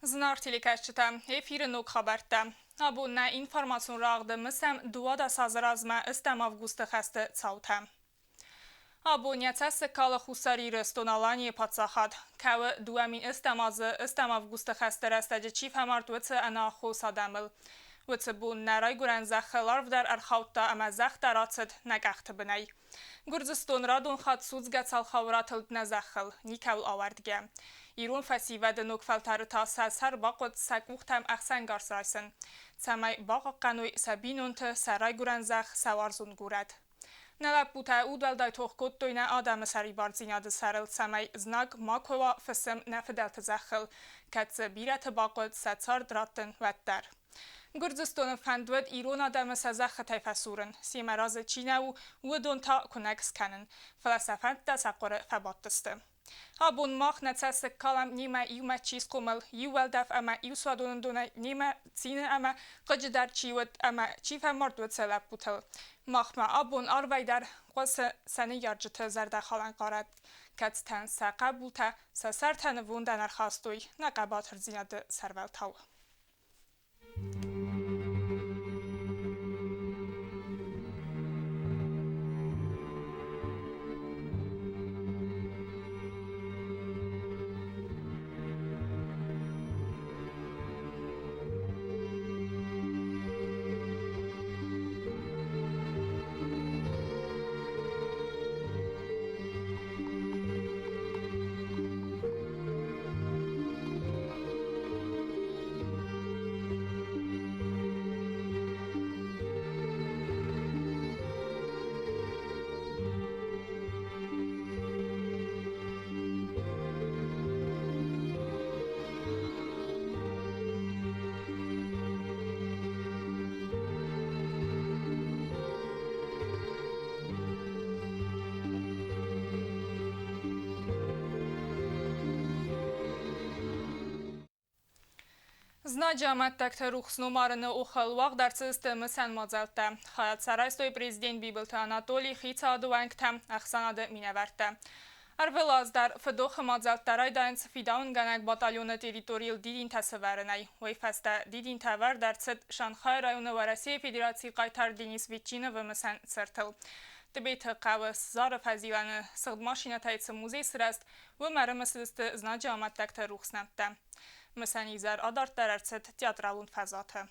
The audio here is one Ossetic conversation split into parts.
Зынаргъ телекӕсджытӕ, эфиры ног хабӕрттӕ. Абон нӕ информацион рагъды мысӕм 12 азы размӕ ӕстӕм августы хӕсты цаутӕ. Абон йӕ цӕссыг калы Хуссар Ирыстон-Аланийы паддзахад. Кӕуы 2000 азы ӕстӕм августы хӕсты рӕстӕджы чи фӕмард, уыцы ӕнаххос адӕмыл. Уыцы бон нӕ райгуырӕн зӕххыл арв дӕр ӕрхаудта ӕмӕ зӕхх дӕр ацыд нӕ къӕхты бынӕй. Гуырдзыстон радон хатт судзгӕ цалхау ратылд нӕ зӕххыл, никӕуыл ауӕрдгӕ. Ирон фӕсивӕды ног фӕлтӕры та сӕ сӕр бахъуыд сӕ къухтӕм ӕхсӕнгарз райсын, цӕмӕй бахъахъхъӕной сӕ бинонты, сӕ райгуырӕн зӕхх, сӕ уарзон горӕт. Нӕ лӕппутӕ удуӕлдай тох кодтой нӕ адӕмы сӕрибардзинады сӕрыл, цӕмӕй знаг макуы уа фысым нӕ фыдӕлты зӕххыл, кӕд дзы бирӕты бахъуыд сӕ цард раттын, уӕддӕр. Гуырдзыстоны фӕнд уыд ирон адӕмы сӕ зӕххытӕй фӕсурын, семӕ разы чи нӕ у, уыдон та куынӕг скӕнын, фӕлӕ сӕ фӕндтӕ сӕ хъуыры фӕбадтысты. Абон мах нӕ цӕссыг калӕм немӕ иумӕ чи схъомыл, иу уӕлдӕф ӕмӕ иу суадоны донӕй немӕ цины ӕмӕ хъыджы дӕр чи уыд ӕмӕ чи фӕмард уыд сӕ лӕппутыл. Махмӕ абон арвӕй дӕр хъуысы сӕ ныййарджыты зӕрдӕхалӕн хъарӕг, кӕцытӕн сӕ хъӕбултӕ сӕ сӕртӕ нывондӕн ӕрхастой нӕ хъӕбатырдзинады сӕрвӕлтау. Знаджы амӕттӕгты рухс номарыны охыл уагъд ӕрцыдысты мысӕн мадзӕлттӕ. Хайад сӕ райстой президент Бибылты Анатолий, хицауады уӕнгтӕ, ӕхсӕнады минӕвӕрттӕ. Ӕрвылаз дӕр фыдохы мадзӕлттӕ райдайынц фидауынгӕнӕг батальоны территорийыл дидинтӕ сӕвӕрынӕй. Уый фӕстӕ дидинтӕ ӕвӕрд ӕрцыд Шанхайы районы Уӕрӕсейы Федерацийы хъайтар Денис Ветчиновы мысӕн цыртыл. Тъбеты хъӕуы Зары фӕзилӕны сыгъд машинӕтӕй цы музей сырӕзт, уым ӕрымысыдысты знаджы амӕттӕгты рухс нӕмттӕ. Мысӕн изӕр адарддӕр ӕрцыд театралон фӕзуаты.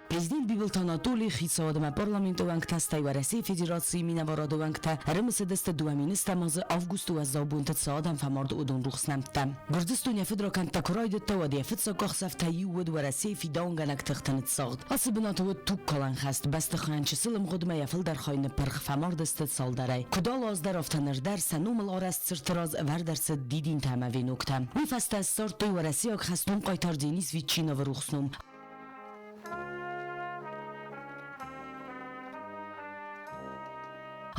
Президент Бибылты Анатолий хицауад ӕмӕ парламенты уӕнгтӕ, стӕй Уӕрӕсейы Федерацийы минӕварады уӕнгтӕ ӕрымысыдысты 2000 азы августы уӕззау бонты цы адӕм фӕмард, уыдон рухс нӕмттӕ. Гуырдзыстон йӕ фыдракӕндтӕ куы райдыдта, уӕд йӕ фыццаг къахдзӕфтӕй иу уыд Уӕрӕсейы фидауынгӕнӕг тыхты ныццагъд. Ацы бынаты уыд тугкалӕн хӕст, бӕстыхайӕн чысыл ӕмгъуыдмӕ йӕ фылдӕр хай ныппырх, фӕмард сты цалдӕрӕй. Куыд алы аз дӕр, афтӕ ныр дӕр сӕ номыл арӕзт цырты раз ӕвӕрд ӕрцыд дидинтӕ ӕмӕ веноктӕ. Уый фӕстӕ ссардтой уӕрӕсейаг хӕстон хъайтар Денис Ветчиновы рухс ном.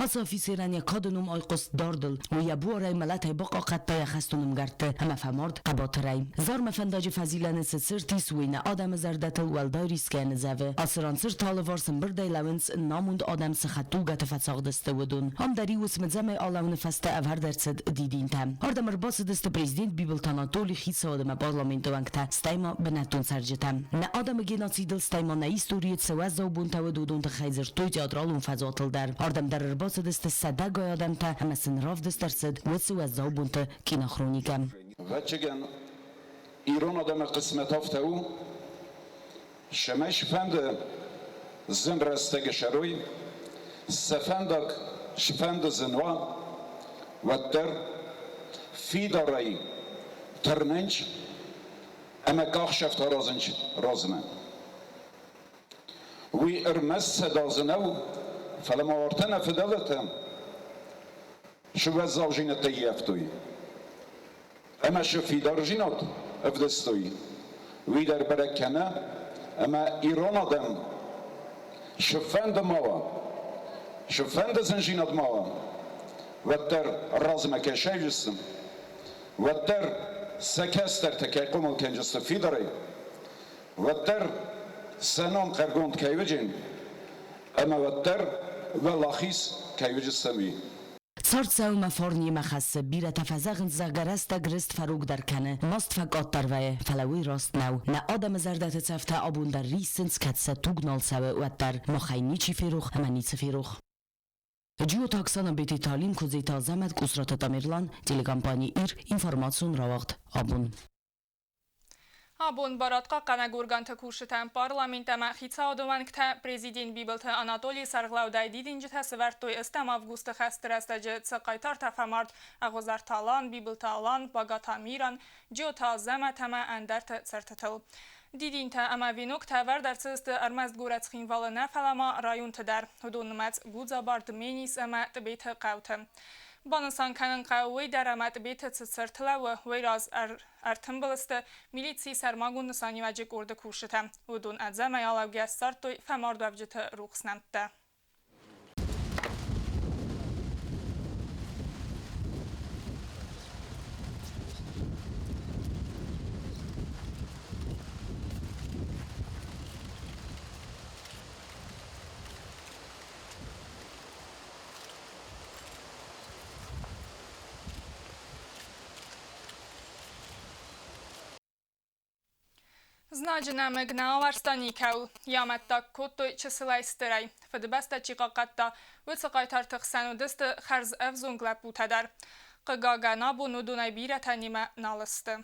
Ацы офицерӕн йӕ кады ном айхъуыст дардыл. Уый йӕ буарӕй мӕлӕтӕй бахъахъхъӕдта йӕ хӕстон ӕмгӕртты ӕмӕ фӕмард хъӕбатырӕй. Зармӕ фӕндаджы фӕзилӕны цы цырт ис, уый нӕ адӕмы зӕрдӕтыл уӕлдай рисгӕ ныдзӕвы. Ацы ран цырты алыварс ӕмбырдӕй лӕууынц намонд адӕм цы хӕдтулгӕты фӕцагъдысты, уыдон. Ам дӕр иу уысмдзӕмӕй алӕууыны фӕстӕ ӕвӕрд ӕрцыд дидинтӕ. Ардӕм ӕрбацыдысты президент Бибылты Анатоли, хицауад ӕмӕ парламенты уӕнгтӕ, стӕй ма бынӕттон цӕрджытӕ. Нӕ адӕмы геноцидыл, стӕй ма нӕ историйы цы уӕззау бонтӕ уыд, уыдон тыххӕй дзырдтой театралон фӕзуатыл дӕр. Ардӕм дӕр ӕрбацыдысты сӕдӕгай адӕмтӕ ӕмӕ сын равдыст ӕрцыд уыцы уӕззау бонты кинохроникӕ. Ӕвӕццӕгӕн, ирон адӕмы хъысмӕт афтӕ у, цӕмӕй сфӕнды зын рӕстӕджы сӕрой, сӕ фӕндаг сфӕнды зын уа, уӕддӕр фидарӕй тырнынц ӕмӕ къахсӕфт аразынц размӕ. Уый ӕрмӕст сӕ дадзы нӕу, фӕлӕ ма уартӕ нӕ фыдӕлтӕ сывӕззаудзинӕдтӕ ййӕфтой ӕмӕ сӕ фидардзинад ӕвдыстой. Уый дӕр бӕрӕг кӕны. Ӕмӕ ирон адӕм цыфӕнды ма уа, цыфӕнды зындзинад ма уа, уӕддӕр размӕ кӕй сайдзысты, уӕддӕр сӕ кӕстӕртӕ кӕй хъомыл кӕндзысты фидарӕй, уӕддӕр сӕ ном хъӕргонд кӕй уыдзӕн ӕмӕ уӕддӕр уӕлахиз кӕй уыдзыстӕм, уый. Цард цӕуы мӕ фарн йемӕ хӕссы, бирӕтӕ фӕзӕгъынц, зӕгъгӕ, рӕстӕг рыст фӕрогдӕр кӕны, маст фӕкъаддӕр вӕййы, фӕлӕ уый раст нӕу. Нӕ адӕмы зӕрдӕты цӕфтӕ абон дӕр риссынц, кӕд сӕ туг нал цӕуы, уӕддӕр. Махӕй ничи ферох ӕмӕ ницы ферох. Джиоты Оксана Бететы Алим, Куыдзеты Азӕмӕт, Къусраты Тамерлан, телекомпани «Ир», информацион рауагъд «Абон». Абон барадхъахъхъӕнӕг органты кусджытӕн парламент ӕмӕ хицауады уӕнгтӕ президент Бибылты Анатолийы сӕргълӕудӕй дидинджытӕ сӕвӕрдтой ӕстӕм августы хӕсты рӕстӕджы цы хъайтартӕ фӕмард Ӕгъуызарты Алан, Бибылты Алан, Багаты Амиран, Джиоты Азӕмӕт ӕмӕ ӕндӕрты цыртытыл. Дидинтӕ ӕмӕ веноктӕ ӕвӕрд ӕрцыдысты ӕрмӕст горӕт Цхинвалы нӕ, фӕлӕ ма районты дӕр. Уыдон нымӕц Гудзабар, Дменис ӕмӕ Тъбеты хъӕуты. Банысан кӕнын хъӕуы уый дӕр, ӕмӕ Тъбеты цы цырт лӕууы, уый раз ӕртымбыл сты милицийы сӕрмагонд нысаниуӕджы къорды кусджытӕ. Уыдон ӕдзӕмӕй алӕугӕ ссардтой фӕмардуӕвджыты рухс нӕмттӕ. Знаджы нӕмыг нӕ ауӕрста никӕуыл. Йӕ амӕттаг кодтой чысылӕй стырӕй. Фыдыбӕстӕ чи хъахъхъӕдта, уыцы хъайтарты хсӕн уыдысты хӕрз ӕвзонг лӕппутӕ дӕр. Хъыгагӕн, абон уыдонӕй бирӕтӕ немӕ нал сты.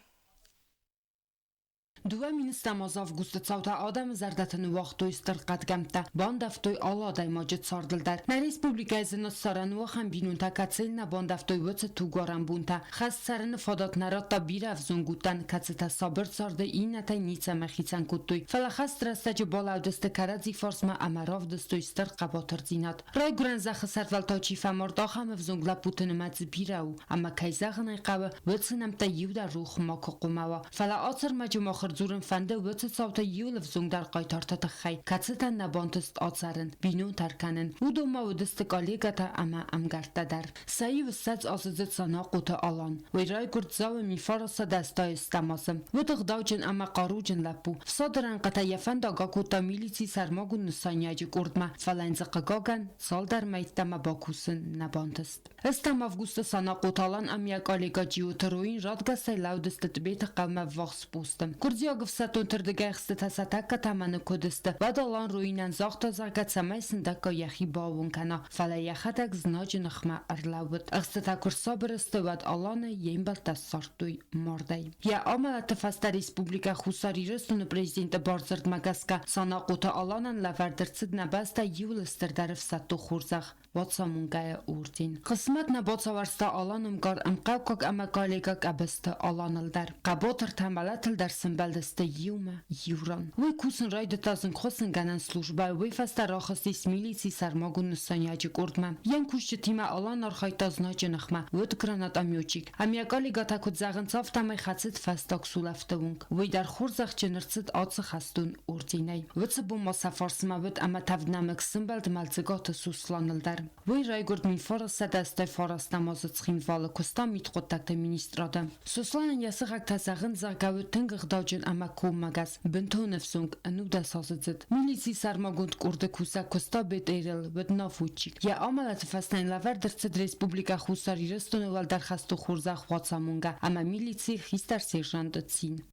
Дыууӕ миныстӕм аз августы цаутӕ адӕмы зӕрдӕты ныууагътой стыр хъӕдгӕмттӕ, бандӕвтой алы адӕймаджы цардыл дӕр. Нӕ республикӕйы зын ссарӕн у ахӕм бинонтӕ, кӕцыйыл нӕ бандӕвтой уыцы тугуарӕн бонтӕ. Хӕст цӕрыны фадат нӕ радта бирӕ ӕвзонг удтӕн, кӕцытӕ сабыр царды иннӕтӕй ницӕмӕ хицӕн кодтой. Фӕлӕ хӕст рӕстӕджы балӕудысты кӕрӕдзи фарсмӕ ӕмӕ равдыстой стыр хъӕбатырдзинад. Райгуырӕн зӕххы сӕрвӕлтау чи фӕмард, ахӕм ӕвзонг лӕппуты нымӕц бирӕ у, ӕмӕ, кӕй зӕгъын ӕй хъӕуы, уыцы нӕмттӕ иу дӕр рох макуы хъуамӕ уа. Фӕлӕ ацы ӕрмӕджы мах ӕрдзурын фӕнды уыцы цаутӕй иуыл ӕвзонгдӕр хъайтарты тыххӕй, кӕцытӕн нӕ бантыст ацӕрын, бинонтӕ ӕркӕнын. Уыдон ма уыдысты коллегӕтӕ ӕмӕ ӕмгӕрттӕ дӕр. Сӕ иу 20 аздзыд Санахъоты Алан. Уый райгуырд Дзауы Мифарасы дӕстӕйы Стамасы. Уыд ӕгъдауджын ӕмӕ хъаруджын лӕппу. Фсады рӕнхъытӕ йӕ фӕндаг акодта милицийы сӕрмагонд нысаниаджы къордмӕ, фӕлӕ йын дзы, хъыгагӕн, цалдӕр мӕйттӕмӕ бакусын нӕ бантыст. Ӕстӕм августы Санахъоты Алан ӕмӕ йӕ коллегӕ Джиоты Роин радгӕсӕй лӕудысты Тъбеты хъӕумӕ ввахс посты. Гуырдзиаг ӕфсӕддонты рдыгӕй ӕхстытӕ сӕ тӕккӕ тӕмӕны куыд сты, уӕд Алан Роинӕн загъта, зӕгъгӕ, цӕмӕй сындӕггай йӕхи баууон кӕна, фӕлӕ йӕхӕдӕг знаджы ныхмӕ ӕрлӕууыд. Ӕхстытӕ куы рсабыр сты, уӕд Аланы йе мбӕлттӕ ссардтой мардӕй. Йӕ амӕлӕты фӕстӕ Республикӕ Хуссар Ирыстоны президенты бардзырдмӕ гӕсгӕ Санахъоты Аланӕн лӕвӕрд ӕрцыд нӕ бӕстӕйы иууыл стырдӕр ӕфсӕддон хорзӕх Уацамонгӕйы орден. Хъысмӕт нӕ бацауӕрста Аланы мгар ӕмхъӕуккаг ӕмӕ коллегӕ Къӕбысты Аланыл дӕр. Хъӕбатыртӕ мӕлӕтыл дӕр сӕмбӕлдысты иумӕ, иу ран. Уый кусын райдыдта зынгхуыссынгӕнӕн службӕйы, уый фӕстӕ рахызтис милицийы сӕрмагонд нысаниаджы къордмӕ. Йе мкусджытимӕ Алан архайдта знаджы ныхмӕ, уыд гранатометчик. Ӕмӕ йӕ коллегӕтӕ куыд зӕгъынц, афтӕмӕй хӕцыд фӕстаг сулӕфты онг. Уый дӕр хорзӕхджын ӕрцыд ацы хӕстон орденӕй. Уыцы бон ма сӕ фарсмӕ уыд ӕмӕ тӕвднӕмыг сымбӕлд Мӕлдзыгаты Сосланыл дӕр. Уый райгуырд 1989 азы Цхинвалы, куыста мидхъуыддӕгты министрады. Сосланӕн йӕ сыхӕгтӕ зӕгъынц, зӕгъгӕ, уыд тынг ӕгъдауджын ӕмӕ коммӕгӕс, бынтон ӕвзонг, ӕнудӕсаздзыд. Милицийы сӕрмагонд къорды кусӕг куыста Бетъерыл, уыд наводчик. Йӕ амӕлӕты фӕстӕ йын лӕвӕрд ӕрцыд Республикӕ Хуссар Ирыстоны уӕлдӕр хӕстон хорзӕх Уацамонгӕ ӕмӕ милицийы хистӕр сержанты цин.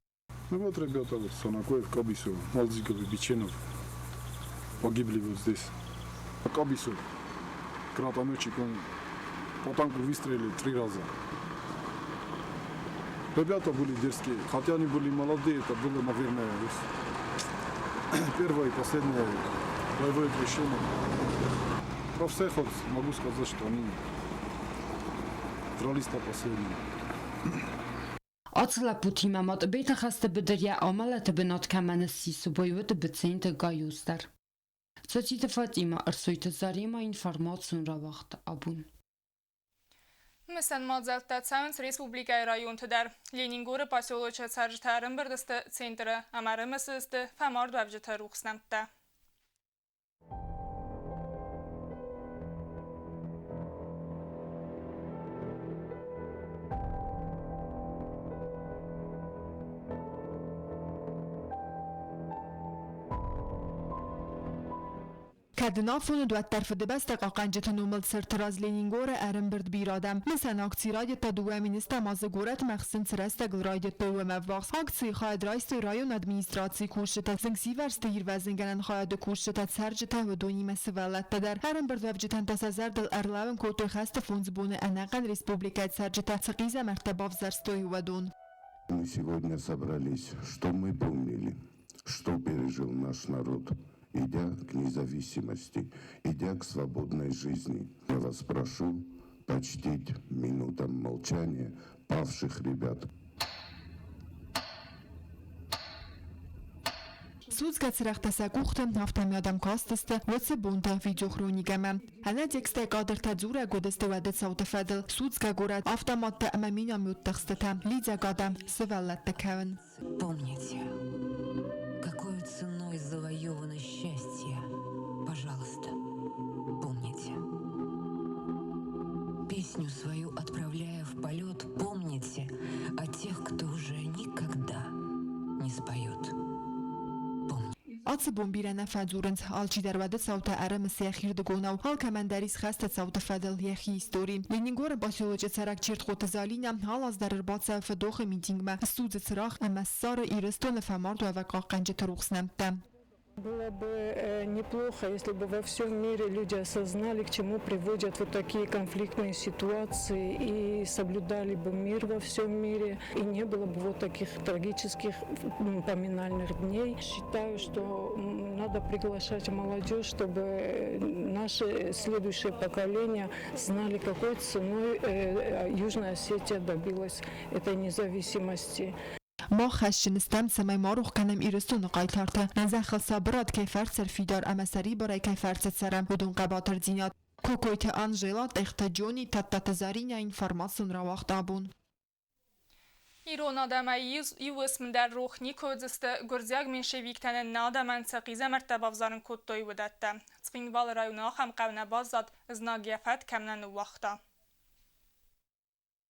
Ну вот ребята, вот Санакоев, Кабисов, Малдзиков и Биченов погибли вот здесь. Кабисов, гранатометчик, он по танку выстрелили три раза. Ребята были дерзкие, хотя они были молодые, это было, наверное, первое и последнее боевое крещение. Про всех вот могу сказать, что они дрались до последнего. Ацы лӕппутимӕ ма Тъбеты хӕсты быдыр йӕ амӕлӕты бынат кӕмӕн ссис, уый уыд Быценты Гайоз дӕр. Цоциты Фатимӕ, Ӕрсойты Заремӕ информацион рауагъд абон. Мысӕн мадзӕлттӕ цӕуынц республикӕйы районты дӕр. Ленингоры поселочы цӕрджытӕ ӕрӕмбырд сты центры ӕмӕ ӕрымысыдысты фӕмардуӕвджыты рухс нӕмттӕ. Кӕд ын афон уыд, уӕддӕр Фыдыбӕстӕ хъахъхъӕнджыты номыл цырты раз Ленингоры ӕрӕмбырд бирӕ адӕм. Мысӕн акци райдыдта 2 000-ӕм азы горӕтмӕ хсын цы рӕстӕгыл райдыдтой, уымӕ ӕввахс. Акцийы хайад райстой районы администрацийы кусджытӕ, зынгсивӕрзты ирвӕзынгӕнӕн хайады кусджытӕ, цӕрджытӕ, уыдонимӕ сывӕллӕттӕ дӕр. Ӕрӕмбырдуӕвджытӕн та сӕ зӕрдыл ӕрлӕууын кодтой хӕсты 5 боны ӕнӕхъӕн республикӕйы цӕрджытӕ цы хъизӕмӕрттӕ бавзӕрстой, уыдон. Мы сегодня собрались, что мы помнили, что пережил наш народ, идя к независимости, идя к свободной жизни. Я вас прошу почтить минутом молчания павших ребят. Судзгӕ цырӕгътӕ сӕ къухты, афтӕмӕй адӕм кастысты уыцы бонтӕ видеохроникӕмӕ. Ӕнӕ текстӕй кадртӕ дзурӕг уыдысты уӕды цауты фӕдыл. Судзгӕ горӕт, автоматтӕ ӕмӕ минометты ӕхстытӕ, лидзӕг адӕм, сывӕллӕтты кӕуын. Помните, какой ценой завоевано счастье. Пожалуйста, помните. Песню свою отправляя в полет, помните о тех, кто уже никогда не споет. Помните. Ацы бон бирӕ нӕ фӕдзурынц, алчидӕр уӕды цаутӕ ӕрымысы йӕхирдыгонау. Алкӕмӕн дӕр ис хӕсты цауты фӕдыл йӕхи истори. Ленингоры поселочы цӕрӕг Чертхъоты Залинӕ алы аз дӕр ӕрбацӕуы фыдохы митингмӕ, ссудзы цырагъ ӕмӕ ссары Ирыстоны фӕмардуӕвӕг хъахъхъӕнджыты рухс нӕмттӕ. Было бы неплохо, если бы во всем мире люди осознали, к чему приводят вот такие конфликтные ситуации, и соблюдали бы мир во всем мире, и не было бы вот таких трагических поминальных дней. Считаю, что надо приглашать молодежь, чтобы наше следующее поколение знали, какой ценой Южная Осетия добилась этой независимости. Мах хӕсджын стӕм, цӕмӕй ма рох кӕнӕм Ирыстоны хъайтарты, нӕ зӕххыл сабырад кӕй фӕрцы ӕрфидар ӕмӕ сӕрибарӕй кӕй фӕрцы цӕрӕм, уыдон хъӕбатырдзинад. Кокойты Анжела, Тъехты Джони, Тадтаты Заринӕ, информацион рауагъд «Абон». Ирон адӕмӕй иу уысм дӕр рох никуы уыдзысты, гуырдзиаг меньшевиктӕ нын нӕ адӕмӕн цы хъизӕмӕрттӕ бавзарын кодтой, уыдӕттӕ. Цхинвалы районы ахӕм хъӕу нӕ баззад, знаг йӕ фӕд кӕм нӕ ныууагъта.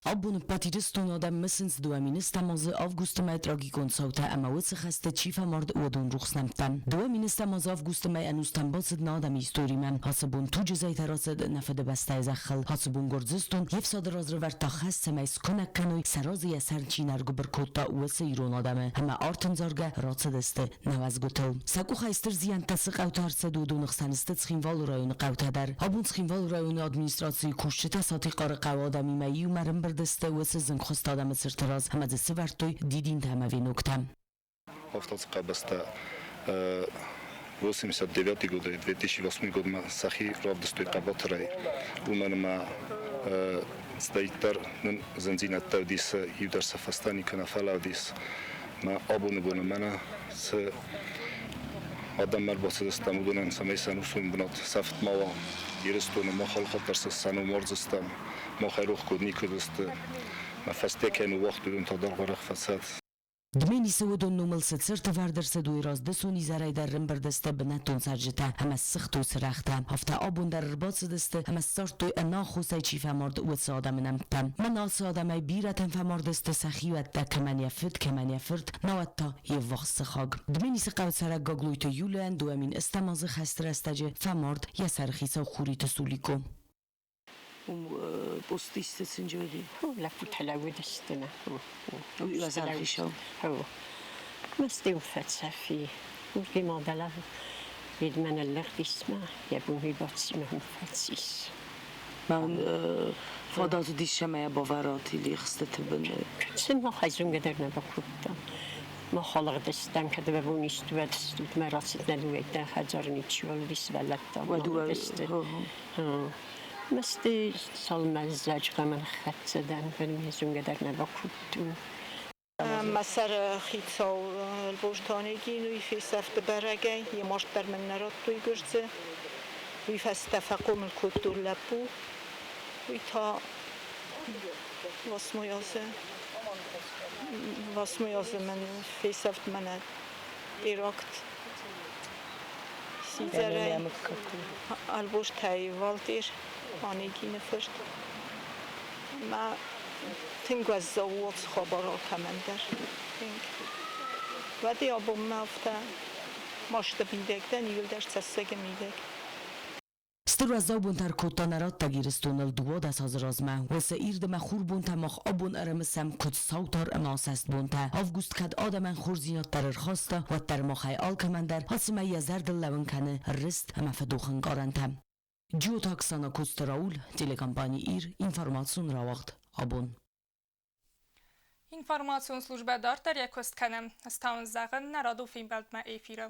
Абон ӕппӕт Ирыстоны адӕм мысынц 2000-ӕм азы августы мӕй трагикон цаутӕ ӕмӕ уыцы хӕсты чи фӕмард, уыдон рухс нӕмттӕ. 2000-ӕм азы августы мӕй ӕнустӕм бацыд нӕ адӕмы историмӕ. Ацы бон туджы зӕйтӕ рацыд нӕ Фыдыбӕстӕйы зӕххыл. Ацы бон Гуырдзыстон йе фсады раз рывӕрдта хӕс, цӕмӕй скуынӕг кӕной, сӕ разы йӕ сӕр чи нӕ ӕргуыбыр кодта, уыцы ирон адӕмы, ӕмӕ артӕндзаргӕ рацыдысты нӕуӕзгуытыл. Сӕ къухӕй стыр зиӕнттӕ цы хъӕутӕ ӕрцыд, уыдоны хсӕн сты Цхинвалы районы хъӕутӕ дӕр. Абон Цхинвалы районы администрацийы кусджытӕ Сатихъары хъӕуы адӕмимӕ иумӕ ӕрӕмбырд сты уыцы зынгхуыст адӕмы цырты раз ӕмӕ дзы сывӕрдтой дидинтӕ ӕмӕ веноктӕ. Автоцы къабӕзтӕ 89 годӕй 2008 годмӕ сӕхи равдыстой хъӕбатырӕй, уымӕн ӕмӕ цыдӕриддӕр нын зындзинӕдтӕ уыдис, иу дӕр сӕ фӕстӕ никуы нӕ фӕлӕудис. Мӕ абоны боны мӕнӕ цы адӕммӕ ӕрбацыдыстӕм, уыдонӕн цӕмӕй сӕ ӕнусон бынат сӕфт ма уа Ирыстоны, мах алхатт дӕр сӕ ном уарздзыстӕм, махӕй рох код никуы уыдзысты. Мӕ фӕсте кӕй ныууагътой, уыдон та даргъ-уӕрӕх фӕцӕд. Дменисы уыдон номыл цы цырт ӕвӕрд ӕрцыд, уый раз дысон изӕрӕй дӕр ӕрӕмбырд сты бынӕттон цӕрджытӕ ӕмӕ ссыгътой цырӕгътӕ. Афтӕ абон дӕр ӕрбацыдысты ӕмӕ ссардтой ӕнаххосӕй чи фӕмард, уыцы адӕмы нӕмттӕ. Мӕн ацы адӕмӕй бирӕтӕн фӕмард сты сӕ хиуӕттӕ, кӕмӕн йӕ фыд, кӕмӕн йӕ фырт, науӕд та йе ввахс сыхаг. Дменисы хъӕуы цӕрӕг Гаглойты Юлийӕн 2008 азы хӕсты рӕстӕджы фӕмард йӕ сӕрыхицау Хуриты Сулико. Постисты цинджоди. Лӕппутӕ лӕууыдысты. Уазархисау. Мастеу фӕцӕфи. Гемандала ведмӕ лӕгдисмӕ, йӕ бон бацимӕ фӕцис. Мӕн фадат уыдис сӕмӕ бавӕрат или хстыты бын. Сын ма хайзунга дӕр нӕ бакодта. Ма халыгъдыстӕм, кӕд бон истуӕдыстут, мӕ рацыд нӕ дыууӕйтӕ хӕдзары ничиуал уыдис, сывӕллӕттӕ Уӕд Масты салмӕззаджы хӕццӕ дӕн, фӕлмӕзунга дӕр нӕ бакодтон. Мӕ сӕры хицау Ӕлборты Онегин, уый фесӕфты бӕрӕгӕй, йӕ маст дӕр мын нӕ радтой гуырдзы. Уый фӕстӕ фӕхъомыл кодтон лӕппу. Уый та Восьмой азы. Восьмой азы мӕн фесӕфт мӕнӕ теракт. Сидзӕрӕй Ӕлбортӕй Валтер, Онегины фырт. Мӕ тынг уӕззау у ацы хабар алкӕмӕн дӕр. Тынг. Уӕдӕй абонмӕ афтӕ масты мидӕг дӕн, иуылдӕр цӕссыгы мидӕг. Стыр уӕззау бонтӕ ӕркодта нӕ раттӕг Ирыстоныл 12 азы размӕ. Уыцы ирд ӕмӕ хурбонтӕ мах абон ӕрымысӕм куыд саутар ӕмӕ асӕст бонтӕ. Август кӕд адӕмӕн хорздзинад дӕр ӕрхаста, уӕддӕр махӕй алкӕмӕн дӕр ацымӕ йӕ зӕрдыл лӕууын кӕны рыст ӕмӕ фыдохы ӕнкъарӕнтӕ. Джиоты Оксана Коцты Рауль, телекомпани «Ир», информацион рауагъд «Абон». Информацион службӕ дарддӕр йӕ куыст кӕны. Ӕз та уын зӕгъын, нӕ радон фембӕлдмӕ эфиры.